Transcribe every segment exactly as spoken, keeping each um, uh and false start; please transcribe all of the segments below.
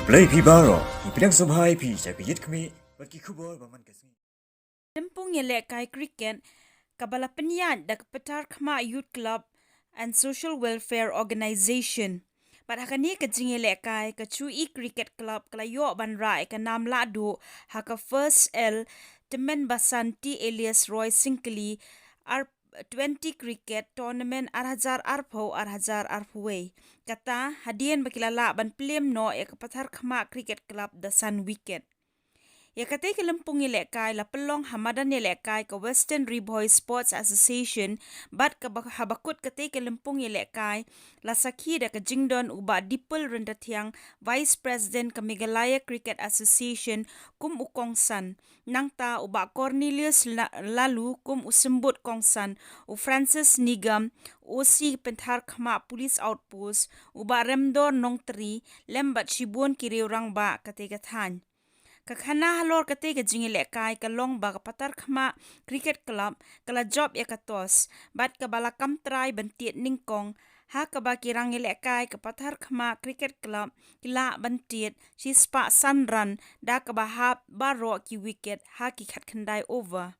Khublei phi baroh, ngi pdiang sngewbha ïa phi sha ka Ïit Khmih bad ki khubor ba man ka sngi. Lympung ïalehkai cricket kaba la pynïaid da ka Pathar Khmah Youth Club and Social Welfare Organization. Bad ha kane ka jingïalehkai, ka Chu'i Cricket Club ka la ïoh ban rah ïa ka nam lahduh ha ka First L Tymmen Basan T Elias Roy Syngkli ar twenty cricket tournament ar hajar arphew, ar hajar arphew wei. Kata hadien ba ki la lah ban plie noh ïa ka Pathar Khmah Cricket Club da san wicket. Ïa katei ka lympung ïalehkai la pynlong ha madan ïalehkai ka Western Ri Bhoi Sports Association, bad kaba, haba kut katei ka lympung ïalehkai la sakhi da ka jingdon u Bah Dipul Ryntathiang, Vice President ka Meghalaya Cricket Association, kum u kongsan. Nangta u Bah Cornelius La-, Lalu kum u symbud kongsan, u Francis Nigam, O C Pathar Khmah Police Outpost, u Bah Remdor Nongtri, lem bad shibun ki riew rangbah katei ka thaiñ. Ka khana halor katei ka jingïalehkai ka long ba ka Pathar Khmah Cricket Club ka la jop ïa ka toss, bad kaba la kam trai ban tied nyngkong, ha kaba ki rangïalehkai ka Pathar Khmah Cricket Club ki lah ban tied shispah san run da kaba hap baroh ki wicket ha ki khatkhyndai over.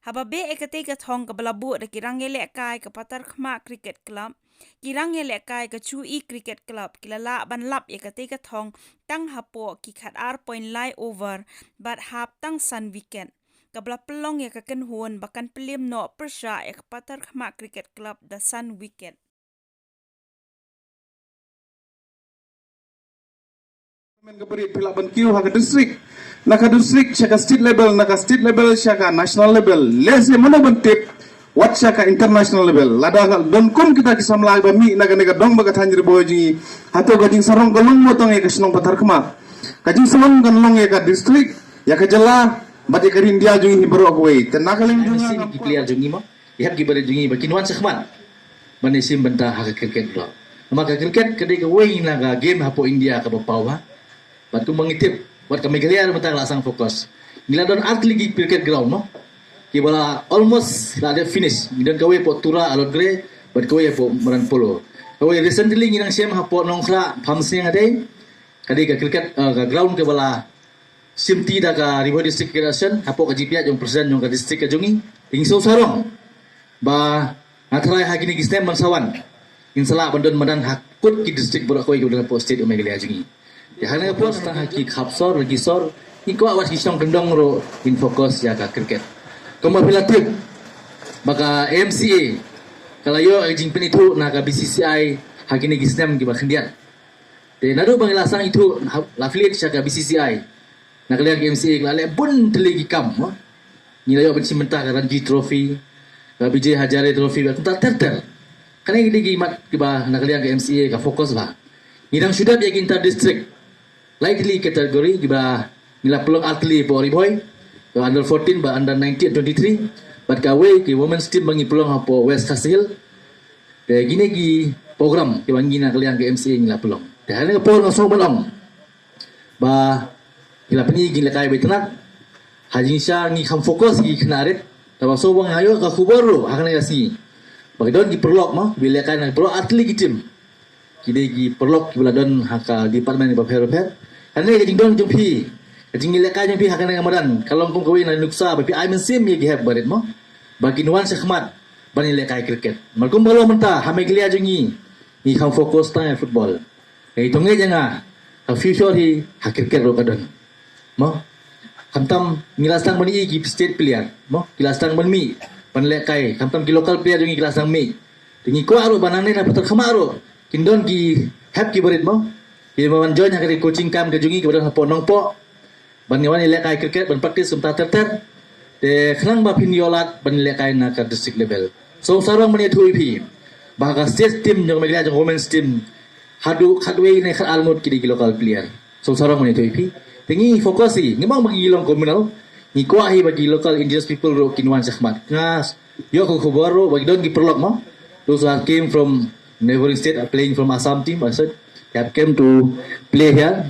Haba beh ïa katei ka thong kaba la buh da ki rangïalehkai ka Pathar Khmah Cricket Club, ki rangïalehkai ka Chu'i Cricket Club ki la lah ban lap ïa katei ka thong tang hapoh ki khatar point lai over, bad hap tang san wicket, kaba la pynlong ïa ka kynhun ba kan plie noh pyrshah ïa ka Pathar Khmah Cricket Club da san wicket. Tournament ka barit phi lah ban kiew ha ka district, na ka district sha ka state level, na ka state level sha ka national level. Lehse mano ban tip, wat sha ka international level. Lada ka don kum kita ki samla ba mih na kane ka dong bad ka thaiñ Ri Bhoi jong ngi, hato ka jingsarong ka long mo tang ïa ka shnong Pathar Khmah? Ka jingsarong kan long ïa ka district, ïa ka jylla, bad ïa ka Ri India jong ngi baroh kawei. Te na ka liang jong nga, ki player jong ngi mo, ïa ki barit jong ngi ba kin wan shakhmat ban ïashim bynta ha ka cricket ground. Namar ka cricket ka dei kawei na ka game hapoh India kaba paw bha. Bad kumba ngi tip, wat ka Meghalaya mynta ka la sdang focus. Ngi la don artylli ki cricket ground mo, kiba la almost la dep finish. Ngi don kawei hapoh Tura Alot Gre, bad kawei hapoh Madan Polo. Kawei recently ngi dang shim hapoh Nongkhrah Pamsniang hadien. Ka dei ka cricket, eh, ka ground kaba la shim ti da ka Ri Bhoi District Cricket Association hapoh ka jingpyniaid jong president jong ka district ka jong ngi. Te ngi sngewsarong ba nga tharai ha kine ki snem ban sa wan, ngin sa lah ban don madan ha kut ki district baroh kawei kiba don hapoh state u Meghalaya jong ngi. Te ha kane ka por tang ha ki khap sor, ki sor, ngi kwah wat ki shnong kyndong ruh kin focus ïa ka cricket. Kumba phi la tip ba ka M C A ka la ïoh ka jingpynithuh na ka B C C I ha kine ki snem kiba khyndiat. Te naduh ba ngi la sdang ithuh, ha, la affiliate sha ka B C C I, na ka liang ka M C A ka la leh bun tylli ki kam, mo. Ngi la ïoh ban shim bynta ka Ranji Trophy, ka Vijay Hazare Trophy, bad kumta ter ter. Kane ki dei ki mat kiba na ka liang ka M C A ka focus bha. Ngi dang shu dep ïa ki inter district, lai tylli category kiba ngi la pynlong, artylli hapoh Ri Bhoi, ka under fourteen bad under nineteen, twenty-three, bad kawei ki women's team ba ngi pynlong hapoh West Khasi Hills. Te kine ki program kiba ngi na ka liang ka M C A ngi la pynlong. Te ha kane ka por nga sngew ban ong ba ki la pyni ki jingïalehkai ba itynnad. Ha jingshisha ngi kham focus ki khynnah rit. Te ba shu ba nga ïoh ka khubor ruh ha kane ka sngi ba ki don ki paralok, mo, kiba ïalehkai na ki paralok, artylli ki team. Ki dei ki paralok kiba la don ha ka department bapher bapher. Kane ka jingdon jong phi, ka jingïalehkai jong phi ha kane ka madan ka long kum kawei na nuksa ba phi ai mynsiem ïa ki hep barit, mo, ba kin wan shakhmat ban ïalehkai cricket. Namar kumba long mynta ha Meghalaya jong ngi, ngi kham focus tang ïa football. Ka i tong ïa nga, ka future hi ha cricket ruh ka don, mo. Khamtam ngi la sdang ban ïohi ki state player, mo, ki la sdang ban mih ban lehkai, khamtam ki local player jong ngi ki la sdang mih. Te ngi kwah ruh ba nangne na Pathar Khmah ruh kin don ki hep ki barit, mo, kiba wan join ha ka coaching camp ka jong ngi kaba don hapoh Nongpoh, ban ïa wan ïalehkai cricket, ban practice kumta ter ter. Te khnang ba phin ïoh lad ban ïalehkai na ka district level. Sngewsarong ban ïathuh ïa phi ba ka state team jong Meghalaya jong women's team, haduh khatwei ne khatar ngut ki dei ki local player. Sngewsarong ban ïathuh ïa phi. Te ngi focus hi, ngim ong ba ki long communal. Ngi kwah hi ba ki local indigenous people ruh kin wan shakhmat. Nga ïoh ka khubor ruh ba ki don ki paralok, mo, those who are came from neighboring state are playing from Assam team, I said, they have came to play here.